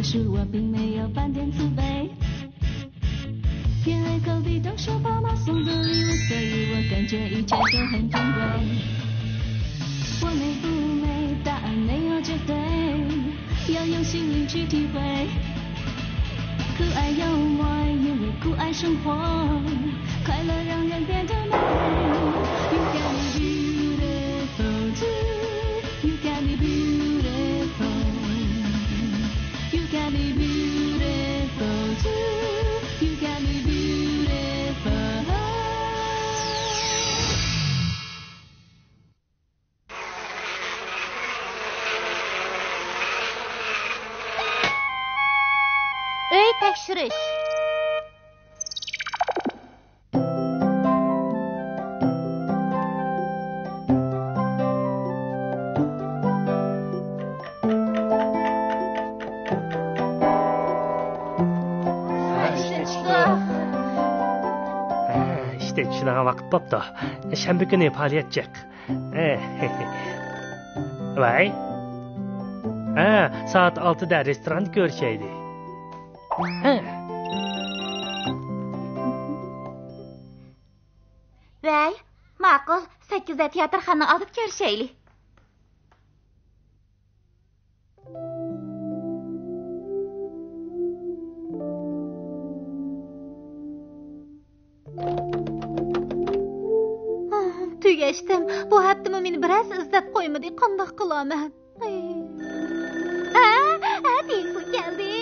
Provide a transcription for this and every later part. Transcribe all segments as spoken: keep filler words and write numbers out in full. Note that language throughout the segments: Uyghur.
是我并没有半点自卑。天黑口地都说爸妈送的礼物，所以我感觉一切都很珍贵。我没不美，答案没有绝对，要用心灵去体会。酷爱幽默，因为酷爱生活，快乐让人变得美。You got me beautiful too. You got me beautiful. You got me beautiful too. You got me beautiful. ئۆي تەكشۈرۈش. ھە، ئىشتىن چۈشىدىغان ۋاقىت بوپتۇ. شەنبە كۈنى پائالىيەت جىق. ۋاي. ھە، سائەت ئالتىدە رېستوراندا كۆرۈشەيلى. ھە. ۋەي، ماقۇل، سەككىزدە تىياتىرخانىنىڭ ئالدىدا كۆرۈشەيلى. تۈگەشتىم. بۇ ھەپتىمۇ مېنى بىرەرسى ئىزدەپ قويمىدى. قانداق قىلارمەن؟ ھە، ھە، تېلېفون كەلدى.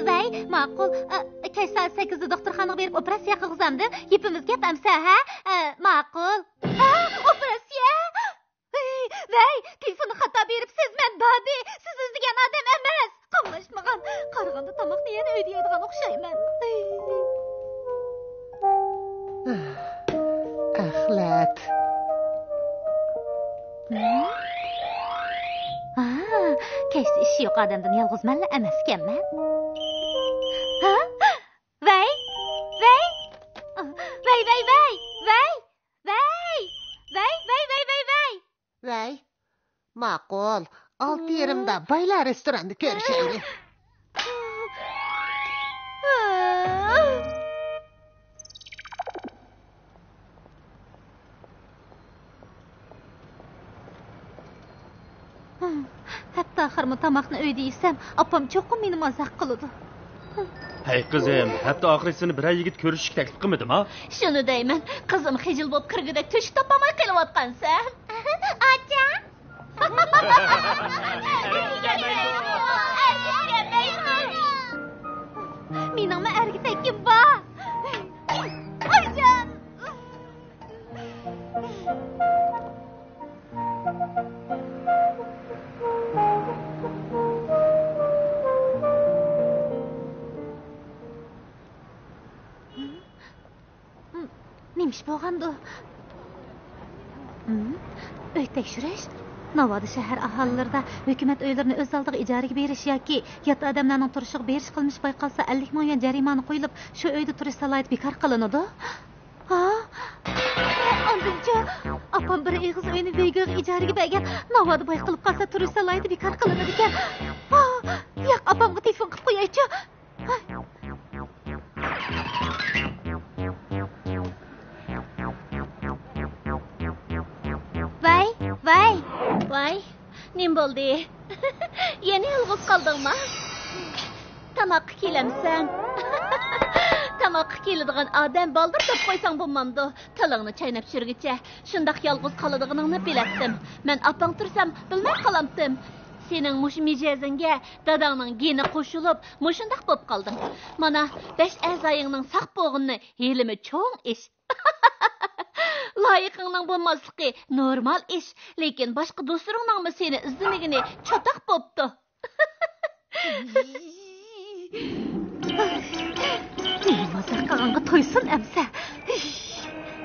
ۋەي، ماقۇل. كەچ سائەت سەككىزدە دوختۇرخانىغا بېرىپ ئوپېراتسىيە قىلغۇزامدىم. گېپىمىز گەپ ئەمسە، ھە؟ ماقۇل. ھە، ئوپېراتسىيە؟ ۋەي، تېلېفوننى خاتا بېرىپسىز، مەن دادى، سىز ئىزدىگەن ئادەم ئەمەس. قاملاشمىغان. قارىغاندا تاماقنى يەنە ئۆيدە يەيدىغان ئوخشايمەن. ئەخلەت. ھا، كەچتە ئىشى يوق ئادەمدىن يالغۇز مەنلا ئەمەسكەنمەن. ھا؟ ۋەي! ۋەي! ۋەي، ۋەي، ۋەي! ۋەي! ۋەي! ۋەي، ۋەي، ۋەي، ۋەي، ۋەي! ۋەي، ماقۇل. ئالتە يېرىمدا بايلار رېستوراندا كۆرۈشەيلى. ھەپتە ئاخىرىمۇ تاماقنى ئۆيدە يېسەم، ئاپام چوقۇم مېنى مازاق قىلىدۇ. ھەي قىزىم، ھەپتە ئاخىرى سېنى بىرەر يىگىت كۆرۈشۈشكە تەكلىپ قىلمىدىما؟ شۇنى دەيمەن، قىزىم خىجىل بولۇپ كىرگۈدەك تۆشۈك تاپالماي قېلىۋاتقانسەن. ئاچا! مېنىڭمۇ ئەرگە تەككىم بار. ئايجان! نېمە ئىش بولغاندۇ؟ ئۆي تەكشۈرۈش؟ ناۋادا شەھەر ئاھالىلىرىدە ھۆكۈمەت ئۆيلىرىنى ئۆز ئالدىغا ئىجارىگە بېرىش ياكى يات ئادەملەرنىڭ تۇرۇشىغا بېرىش قىلمىشى بايقالسا، ئەللىك مىڭ يۈەن جەرىمانە قويۇلۇپ، شۇ ئۆيدە تۇرۇش سالاھىيىتى بىكار قىلىنىدۇ. ھا؟ ئاندىنچۇ، ئاپام بىر ئېغىز ئۆينى ۋېيگېغا ئىجارىگە بەرگەن. ناۋادا بايقىلىپ قالسا، تۇرۇش سالاھىيىتى بىكار قىلىنىدىكەن. ھا، ياق، ئاپامغا تېلېفون قىلىپ قويايچۇ. ۋاي، ۋاي، ۋاي، نېمە بولدى؟ يەنە يالغۇز قالدىڭما؟ تاماققا كېلەمسەن؟ تاماققا كېلىدىغان ئادەم بالدۇر دەپ قويساڭ بولمامدۇ؟ تىلىڭنى چايناپ چۈشۈرگۈچە شۇنداق يالغۇز قالىدىغىنىڭنى بىلەتتىم. مەن ئاپاڭ تۇرسام بىلمەي قالامتىم. سېنىڭ مۇشۇ مىجەزىڭگە داداڭنىڭ گېنى قوشۇلۇپ، مۇشۇنداق بوپ قالدىڭ. مانا، بەش ئەزايىڭنىڭ ساق بولغىنىنى ھېلىمۇ چوڭ ئىش. لايىقىڭنىڭ بولماسلىقى نورمال ئىش، لېكىن باشقا دوستلىرىڭنىڭمۇ سېنى ئىزدىمىگىنى چاتاق بوپتۇ. مېنى مازاق قىلغانغا تويسۇن ئەمسە.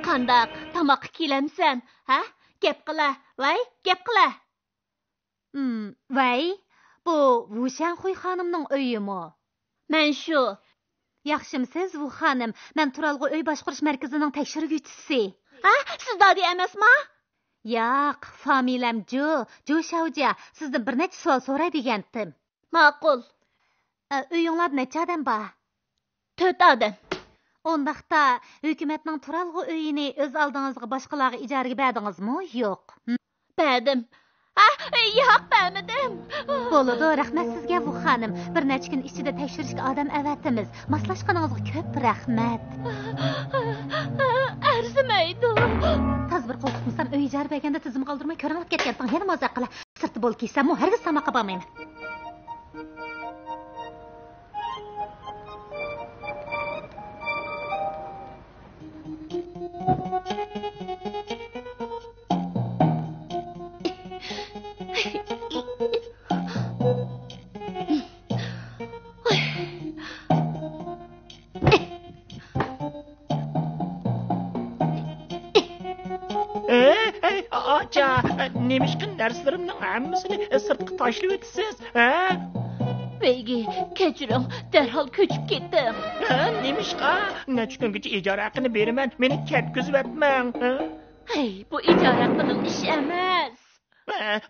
قانداق، تاماققا كېلەمسەن، ھە؟ گەپ قىلە، ۋەي، گەپ قىلە. ۋەي، بۇ ۋۇشەنخۇي خانىمنىڭ ئۆيىمۇ؟ مەن شۇ. ياخشىمسىز، ۋۇ خانىم؟ مەن تۇرالغۇ ئۆي باشقۇرۇش مەركىزىنىڭ تەكشۈرگۈچىسى. ھە، سىز دادى ئەمەسما؟ ياق، فامىلەم جۇ، جۇ شاۋجيا. سىزدىن بىر نەچچە سوئال سوراي دېگەنتىم. ماقۇل. ئە، ئۆيۈڭلاردا نەچچە ئادەم بار؟ تۆت ئادەم. ئۇنداقتا، ھۆكۈمەتنىڭ تۇرالغۇ ئۆيىنى ئۆز ئالدىڭىزغا باشقىلارغا ئىجارىگە بەردىڭىزمۇ؟ يوق. ھم؟ بەردىم. ھە، ياق، بەرمىدىم. بولىدۇ، رەھمەت سىزگە، ۋۇ خانىم. بىر نەچچە كۈن ئىچىدە تەكشۈرۈشكە ئادەم ئەۋەتىمىز. ماسلاشقىنىڭىزغا كۆپ رەھمەت. ئەرزىمەيدۇ. تازا بىر قورقۇتمىسام، ئۆي ئىجارە بەرگەندە تىزىمغا ئالدۇرماي كۆرۈڭلەپ كەتكەنتىڭ. يەنە مازاق قىلە. سىرتتا بولۇپ كىيسەممۇ ھەرگىز تاماققا بارمايمەن. ئەي، ئەي، ئاچا، نېمىشقا نەرسىلىرىمنىڭ ھەممىسىنى سىرتقا تاشلىۋېتىسىز، ھە؟ ۋېيگى، كەچۈرۈڭ، دەرھال كۆچۈپ كېتىڭ. ھە، نېمىشقا؟ نەچچە كۈنگىچە ئىجارە ھەققىنى بېرىمەن، مېنى كەتكۈزۈۋەتمەڭ، ھە؟ ھەي، بۇ ئىجارە ھەققىنىڭ ئىشى ئەمەس.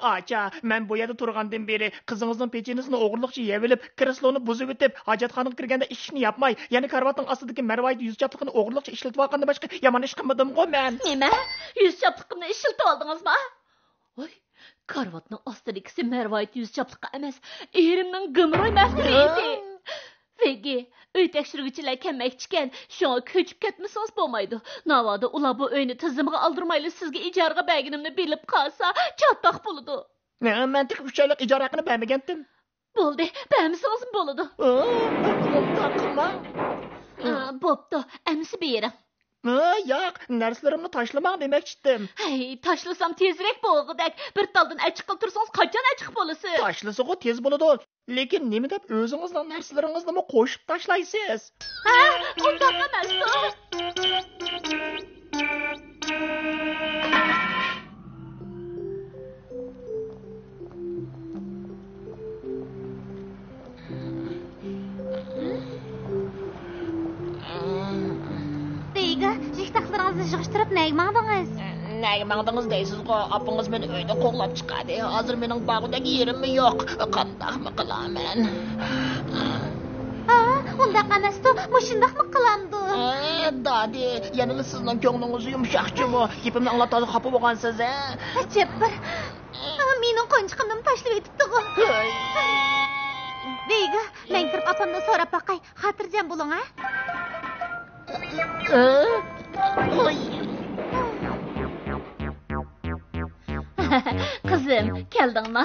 ئاچا، مەن بۇ يەردە تۇرغاندىن بېرى قىزىڭىزنىڭ پېچىنىسىنى ئوغرىلىقچە يەۋېلىپ، كرېسلونى بۇزۇۋېتىپ، ھاجەتخانىغا كىرگەندە ئىشىكنى ياپماي، يەنە كارىۋاتنىڭ ئاستىدىكى مەرۋايىت يۈزچاپلىقىنى ئوغرىلىقچە ئىشلىتىۋالغاندىن باشقا يامان ئىش قىلمىدىمغۇ مەن؟ نېمە؟ يۈزچاپلىقىمنى ئىشلىتىۋالدىڭىزمۇ؟ ۋاي، كارىۋاتنىڭ ئاستىدىكىسى مەرۋايىت يۈزچاپلىقى ئەمەس، ئېرىمنىڭ گېموروي مەسئۇلىيىتى. ۋېگگى، ئۆي تەكشۈرگۈچىلەر كەلمەكچىكەن، شۇڭا كۆچۈپ كەتمىسىڭىز بولمايدۇ. ناۋادا ئۇلار بۇ ئۆينى تىزىمغا ئالدۇرمايلا سىزگە ئىجارىگە بەرگىنىمنى بىلىپ قالسا، چاتاق بولىدۇ. مەن تېخى ئۈچ ئايلىق ئىجارە ھەققىنى بەرمىگەنتىم. بولدى، بەرمىسىڭىزمۇ بولىدۇ. ئۇنداق قىلماڭ. ئا، بوپتۇ، ئەمىسە بېرىڭ. ئا، ياق، نەرسىلىرىمنى تاشلىماڭ دېمەكچىتىم. ھەي، تاشلىسام تېزرەك بولغۇدەك. بىر تالدىن ئەچىققىلى تۇرسىڭىز، قاچان ئەچىق بولىسىز؟ تاشلىسىغۇ تېز بولىدۇ. لېكىن نېمە دەپ ئۆزىڭىزنىڭ نەرسىلىرىڭىزنىمۇ قوشۇپ تاشلايسىز؟ ھە، ئۇنداق ئەمەستۇ. دېيگا، يۈك تاقلىرىڭىزنى يىغىشتۇرۇپ نەگە ماڭدىڭىز؟ نەگە ماڭدىڭىز دەيسىزغۇ، ئاپىڭىز مېنى ئۆيدىن قوغلاپ چىقاردى. ھازىر مېنىڭ بارغۇدەك يېرىممۇ يوق. قانداقمۇ قىلارمەن؟ ھا، ئۇنداق ئەمەستۇ، مۇشۇنداقمۇ قىلامدۇ؟ ئە، دادى، يەنىلا سىزنىڭ كۆڭلىڭىز يۇمشاق جۇمۇ. گېپىمنى ئاڭلاپ تازا خاپا بولغانسىز، ھە؟ ئەجەب بىر. ھا، مېنىڭ قونچىقىمنىمۇ تاشلىۋېتىپتىغۇ. ھەي. دېيگا، مەن كىرىپ ئاپامدىن سوراپ باقاي. خاتىرجەم بولۇڭ، ھە؟ ئە؟ ھوي. قىزىم، كەلدىڭما؟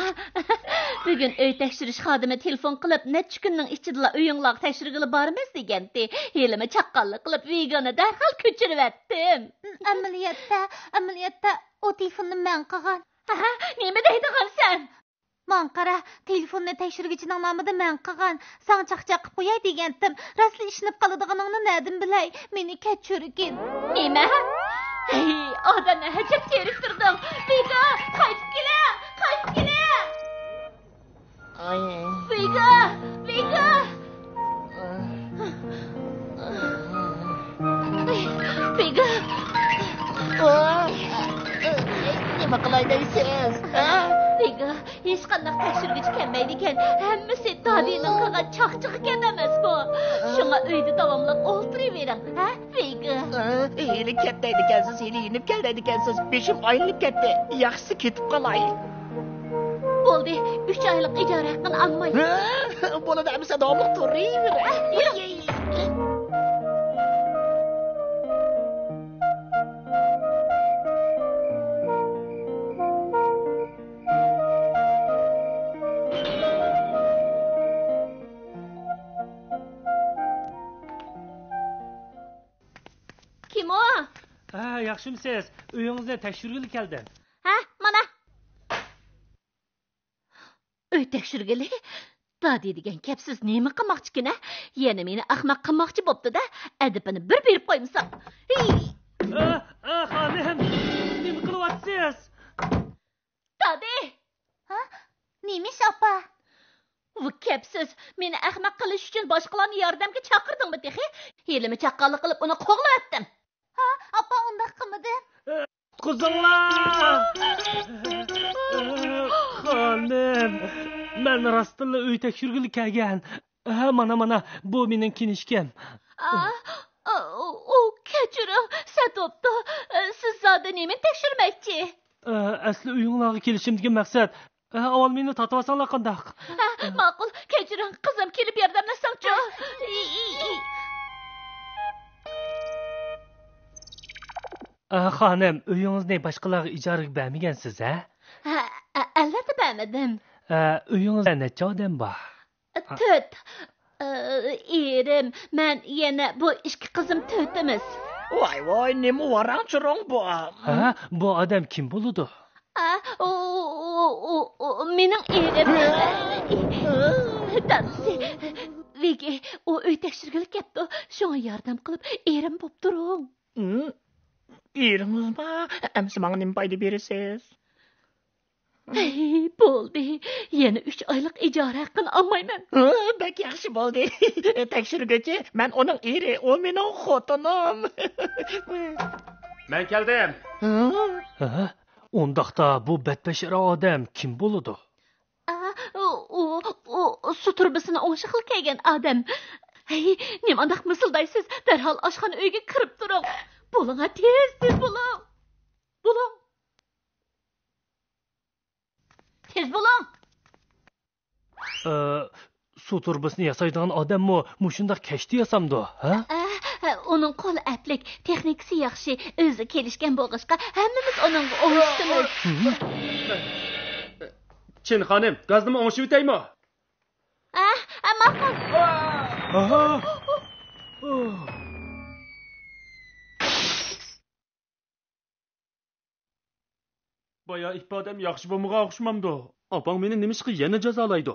بۈگۈن ئۆي تەكشۈرۈش خادىمى تېلېفون قىلىپ، نەچچە كۈننىڭ ئىچىدىلا ئۆيۈڭلارغا تەكشۈرگىلى بارىمىز دېگەنتى. ھېلىمۇ چاققانلىق قىلىپ، ۋېگاننى دەرھال كۆچۈرۈۋەتتىم. ئەمەلىيەتتە، ئەمەلىيەتتە ئۇ تېلېفوننى مەن قىلغان. ھە، نېمە دەيدىغانسەن؟ ماڭا قارا، تېلېفوننى تەكشۈرگۈچىنىڭ نامىدا مەن قىلغان. ساڭا چاقچاق قىپ قوياي دېگەنتىم. راستلا ئىشىنىپ قالىدىغىنىڭنى نەدىن بىلەي؟ مېنى كەچۈرگىن. نېمە؟ ھەي، ئادەمنى ھەجەپ تېرىكتۈردۈڭ. ۋېگا، قايتىپ كېلە! قايتىپ كېلە! ئاي. ۋېگا! ۋېگا! ۋېگا! ئاي. نېمە قىلاي دەيسىز؟ ھە؟ ۋېگا، ھېچقانداق تەكشۈرگۈچى كەلمەيدىكەن. ھەممىسى دادىنىڭ قىلغان چاقچىقىكەن ئەمەسمۇ؟ شۇڭا ئۆيدە داۋاملىق ئولتۇرۇۋېرىڭ، ھە، ۋېگا؟ ھېلى كەت دەيدىكەنسىز، ھېلى يېنىپ كەل دەيدىكەنسىز. بېشىم ئايلىنىپ كەتتى. ياخشىسى كېتىپ قالاي. بولدى، ئۈچ ئايلىق ئىجارە ھەققىنى ئالماي. بولىدۇ، ئەمىسە داۋاملىق تۇرۇۋېرە. يۈرۈڭ. كىم ئۇ؟ ھە، ياخشىمۇسىز؟ ئۆيىڭىزنى تەكشۈرگىلى كەلدىم. ھە، مانا. ئۆي تەكشۈرگىلى؟ دادى دېگەن كەپسىز نېمە قىلماقچىكىن، ھە؟ يەنە مېنى ئەخمەق قىلماقچى بوپتۇ-دە، ئەدىپىنى بىر بېرىپ قويمىسام. ھېي! ئە، ئە، خانىم، نېمە قىلىۋاتىسىز؟ دادى! ھە؟ نېمە ئىش، ئاپا؟ ۋۇ كەپسىز، مېنى ئەخمەق قىلىش ئۈچۈن باشقىلارنى ياردەمگە چاقىردىڭمۇ تېخى؟ ھېلىمۇ چاققانلىق قىلىپ ئۇنى قوغلىۋەتتىم. ھا، ئاپا، ئۇنداق قىلمىدىم. قۇتقۇزۇڭلار! خانىم، مەن راستتىنلا ئۆي تەكشۈرگىلى كەلگەن. ھە، مانا، مانا، بۇ مېنىڭ كىنىشكام. ئا، ئا، ئۇ، ئۇ، كەچۈرۈڭ، سەت بوپتۇ. سىز زادى نېمىنى تەكشۈرمەكچى؟ ئە، ئەسلى ئۆيۈڭلارغا كېلىشىمدىكى مەقسەت. ئە، ئاۋۋال مېنى تارتىۋالساڭلار قانداق؟ ھە، ماقۇل، كەچۈرۈڭ، قىزىم كېلىپ ياردەملەشسەڭچۇ؟ ئە، خانىم، ئۆيىڭىزنى باشقىلارغا ئىجارىگە بەرمىگەنسىز، ھە؟ ھە، ئە-، ئەلۋەتتە بەرمىدىم. ئە، ئۆيىڭىزدە نەچچە ئادەم بار؟ تۆت. ئە، ئېرىم، مەن، يەنە بۇ ئىككى قىزىم تۆتىمىز. ۋاي، ۋاي، نېمە ۋاراڭ-چۇرۇڭ بۇ؟ ھە، بۇ ئادەم كىم بولىدۇ؟ ئە، ئۇ، ئۇ، ئۇ، ئۇ، ئۇ مېنىڭ ئېرىم. دادىسى. ۋىگگى، ئۇ ئۆي تەكشۈرگىلى كەپتۇ. شۇڭا ياردەم قىلىپ، ئېرىم بوپ تۇرۇڭ. ھىم؟ ئېرىڭىزمۇ؟ ئەمسە ماڭا نېمە پايدا بېرىسىز؟ ھەي، بولدى. يەنە ئۈچ ئايلىق ئىجارە ھەققىنى ئالمايمەن. ھە، بەك ياخشى بولدى. تەكشۈرگۈچى، مەن ئۇنىڭ ئېرى، ئۇ مېنىڭ خوتۇنۇم. مەن كەلدىم. ھە؟ ھە؟ ئۇنداقتا بۇ بەتبەشىرە ئادەم كىم بولىدۇ؟ ئا، ئۇ، ئۇ، ئۇ سۇ تۇرۇبىسىنى ئوڭشىغىلى كەلگەن ئادەم. ھەي، نېمانداق مىسىلدايسىز؟ دەرھال ئاشخانا ئۆيگە كىرىپ تۇرۇڭ. بولۇڭ، تېز، تېز بولۇڭ. بولۇڭ. تېز بولۇڭ. ئە، سۇ تۇرۇبىسىنى ياسايدىغان ئادەممۇ مۇشۇنداق كەشتە ياسامدۇ، ھە؟ ئە، ئۇنىڭ قولى ئەپلىك، تېخنىكىسى ياخشى، ئۆزى كېلىشكەن بولغاچقا، ھەممىمىز ئۇنىڭغا ئوڭشىتىمىز. چىن خانىم، گازنىمۇ ئوڭشىۋېتەيمۇ؟ ئە، ئە، ماقۇل. ئاھا! بايا ئىپادەم ياخشى بولمىغان ئوخشىمامدۇ؟ ئاپاڭ مېنى نېمىشقا يەنە جازالايدۇ؟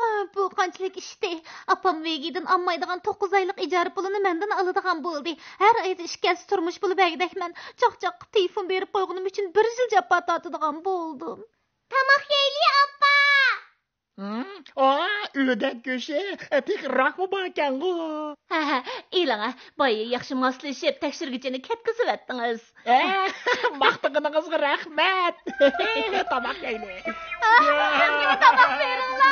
ھا، بۇ قانچىلىك ئىشتى؟ ئاپام ۋىگگىدىن ئالمايدىغان توققۇز ئايلىق ئىجارە پۇلىنى مەندىن ئالىدىغان بولدى. ھەر ئايدا ئىككى ھەسسە تۇرمۇش پۇلى بەرگۈدەكمەن. چاقچاققا تېلېفون بېرىپ قويغىنىم ئۈچۈن بىر يىل جاپا تارتىدىغان بولدۇم. تاماق يەيلى، ئاپا! ھىم؟ ئا، ئۆدەك گۆشى، تېخى راكمۇ باركەنغۇ؟ ھە، ھە، ئېلىڭە، بايا ياخشى ماسلىشىپ، تەكشۈرگۈچىنى كەتكۈزۈۋەتتىڭىز. ئە، ماختىغىنىڭىزغا رەھمەت. تاماق يەيلى. تاماق بېرىڭلار.